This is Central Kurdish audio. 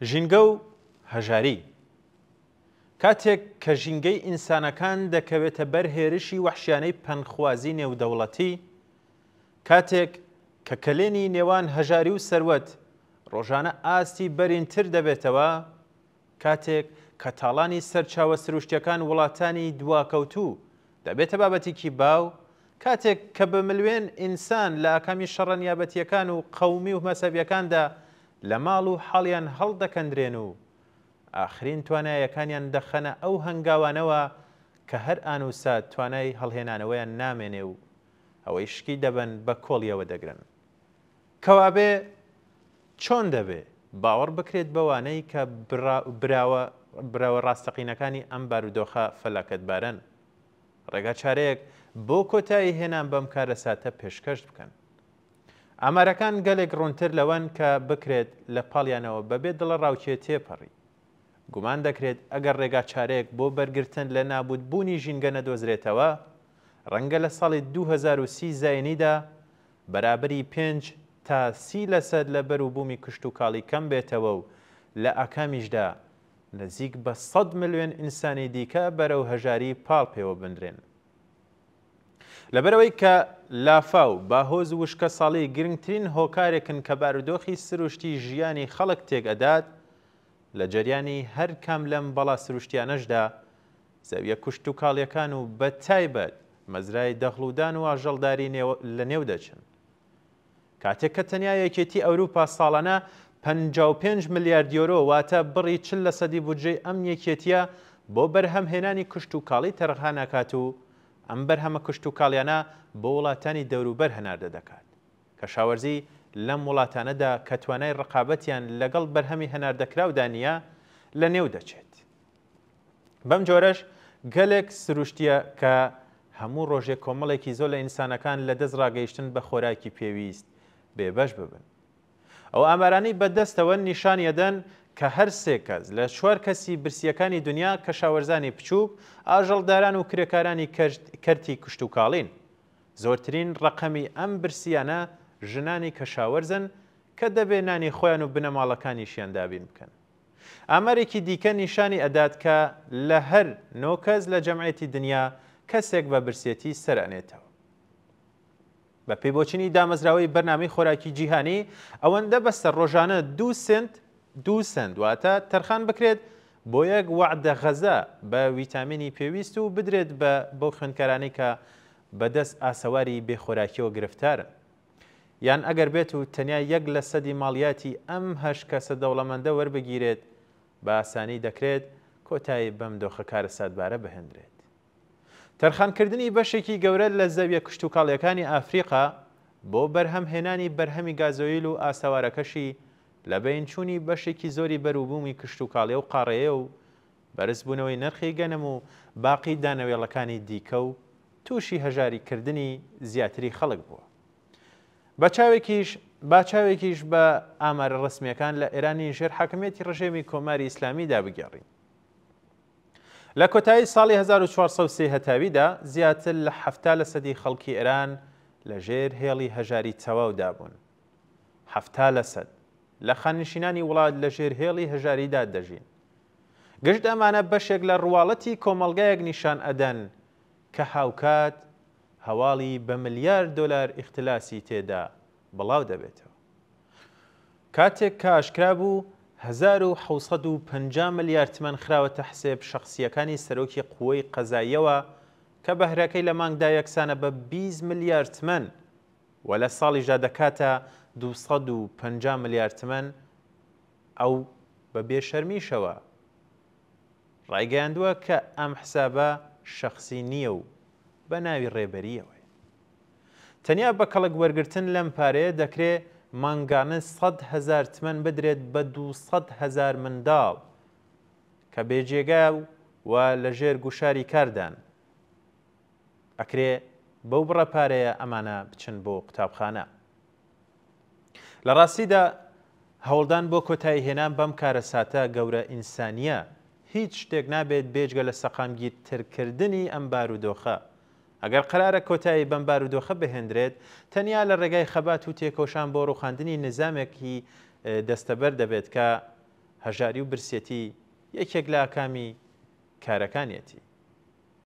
ژینگە و هەژاری. کاتێک کە ژینگەی ئینسانەکان دەکەوێتە بەر هێرشی وەحشیانەی پەنخوازی نێودەوڵەتی، کاتێک کە کەلێنی نێوان هەژاری و سەروەت ڕۆژانە ئاستی بەرینتر دەبێتەوە، کاتێک کە تاڵانی سەرچاوە سروشتیەکان وڵاتانی دواکەوتوو دەبێتە بابەتێکی باو، کاتێک کە بە ملوێن ئینسان لە ئاکامی شەڕە نیابەتیەکان و قەومی و مەزهەبیەکاندا لە ماڵ و حاڵیان هەڵدەکەندرێن و ئاخرین توانایەکانیان دەخەنە ئەو هەنگاوانەوە کە هەر ئان و سات توانای هەڵهێنانەوەیان نامێنێ و ئەوەی شکی دەبەن بە کۆڵیەوە دەگرن. کەوابێ چۆن دەبێ باوەڕ بکرێت بەوانەی کە براوە براوە ڕاستەقینەکانی ئەم بارودۆخە فەلاکەتبارەن؟ ڕێگا چارەیەک بۆ کۆتایی هێنان بەم کارەساتە پێشکەش بکەن. ئامارەکان گەلێک ڕوونتر لەوەن کە بکرێت لە پاڵیانەوە بەبێ دڵەڕاوکێ تێپەڕی. گومان دەکرێت ئەگەر ڕێگا چارەیەک بۆ بەرگرتن لە نابوودبوونی ژینگە نەدۆزرێتەوە، ڕەنگە لە ساڵی 2030 زاینیدا بەرابەری پێنج تا 30 لەسەد لە بەروبوومی کشتوکاڵی کەم بێتەوە و لە ئاکامیشدا نزیک بە سەد ملیۆن ئینسانی دیکە بەرەو هەژاری پاڵ پێوە بنرێن. لەبەرئەوەی کە لافاو، باهۆز و وشکەساڵی گرنگترین هۆکارێکن کە بارودۆخی سروشتی ژیانی خەڵک تێک ئەدات، لە جەریانی هەر کام لەم بەڵا سروشتیانەشدا زەویە کوشتوکاڵیەکان و بە تایبەت مەزرای دەغڵودان و ئاژەڵداری لە نێو دەچن. کاتێک کە تەنیا یەکێتی ئەوروپا ساڵانە 55 ملیارد یۆرۆ واتە بڕی 40 لەسەدی بودجەی ئەم یەکێتیە بۆ بەرهەمهێنانی کشتوکاڵی تەرخان ئەکات و ئەم بەرهەمە کشتوکاڵیانە بۆ وڵاتانی دەوروبەر هەناردە دەکات. کەشاوەرزی لەم وڵاتانەدا کە توانای ڕقابەتیان لەگەڵ بەرهەمی هەناردەکراودا نییە، لەنێو دەچێت. بەم جۆرەش گەلێک سروشتییە کە هەموو ڕۆژێک کۆمەڵێکی زۆر لە ئینسانەکان لە دەست ڕاگەیشتن بە خۆراکی پێویست بێبەش ببن. ئەو ئامارانەی بە دەستەوەن نیشانی ئەدەن کە هەر سێ کەس لە چوار کەسی برسییەکانی دنیا کەشاوەرزانی بچووک، ئاژەڵداران و کرێکارانی کەرتی کشتوکاڵین. زۆرترین ڕەقەمی ئەم برسییانە ژنانی کەشاوەرزن کە دەبێ نانی خۆیان و بنەماڵەکانیشیان دابین بکەن. ئامارێکی دیکە نیشانی ئەدات کە لە هەر نۆ کەس لە جەمعێتی دنیا کەسێک بە برسێتی سەر ئەنێتەوە. بە پێی بۆچونی دامەزراوەی بەرنامەی خۆراکی جیهانی ئەوەندە بەسە ڕۆژانە دوو سنت دوو سنت واتە تەرخان بکرێت بۆ یەک وەعدە غەزا بە ویتامینی پێویست و بدرێت بە بەو خوێندکارانەی کە بەدەست ئاسەواری بێخۆراکیەوە گرفتارن. یان ئەگەر بێت و تەنیا یەک لە سەدی ماڵیاتی ئەم هەشت کەسە دەوڵەمەندە وەربگیرێت، بە ئاسانی دەکرێت کۆتایی بەم دۆخە کارەساتبارە بهێندرێت. تەرخانکردنی بەشێکی گەورە لە زەویە کشتوکاڵیەکانی ئەفریقا بۆ بەرهەمهێنانی بەرهەمی گازۆیل و ئاسەوارەکەشی لەبەینچوونی بەشێکی زۆری بەروبوومی کشتوکاڵی ئەو قاڕەیە و بەرزبوونەوەی نرخی گەنم و باقی دانەوێڵەکانی دیکە و تووشی هەژاری کردنی زیاتری خەڵک بووە. بە چاوێکیش با چاوێکیش بە ئامارە ڕەسمییەکان لە ئێرانی ژێر حاکمیەتی ڕژێمی کۆماری ئیسلامیدا بگێڕین. لە کۆتایی ساڵی 1403 هەتاویدا زیاتر لە 70 لەسەدی خەڵکی ئێران لە ژێر هێڵی هەژاری تەواودا بوون. 70 لەسەد لە خاننشینانی وڵات لە ژێر هێڵی هەژاریدا دەژین. گشت ئەمانە بەشێک لە ڕواڵەتی کۆمەڵگایەک نیشان ئەدەن کە هاوکات هەواڵی بە ملیار دۆلار ئیختلاسی تێدا بڵاو دەبێتەوە. کاتێک کە ئاشکرا بوو 1750 ملیار تمەن خراوەتە حسێب شەخسییەکانی سەرۆکی قوەی قەزاییەوە کە بەهرەکەی لە مانگدا یەکسانە بە 20 ملیار تمەن و لە ساڵیشدا دەکاتە 250 ملیار تمەن، ئەو بە بێشەرمیشەوە ڕایگەیاندووە کە ئەم حسابە شەخسی نییە و بە ناوی ڕێبەرییەوەیە. تەنیا بە کەڵک وەرگرتن لەم پارەیە دەکرێ مانگانە 100,000 تمەن بدرێت بە 200,000 منداڵ کە بێجێگا و لە ژێر گوشاری کاردان. ئەکرێ بەو بڕە پارەیە ئەمانە بچن بۆ قوتابخانە. لە ڕاستیدا هەوڵدان بۆ کۆتاییهێنان بەم کارەساتە گەورە ئینسانییە هیچ شتێک نابێت بێجگە لە سەقامگیرترکردنی ئەم بارودۆخە. ئەگەر قەرارە کۆتایی بەم بارودۆخە بهێندرێت، تەنیا لە ڕێگای خەبات و تێکۆشان بۆ ڕووخاندنی نیزامێکی دەستەبەر دەبێت کە هەژاری و برسێتی یەکێک لە ئاکامی کارەکانیەتی.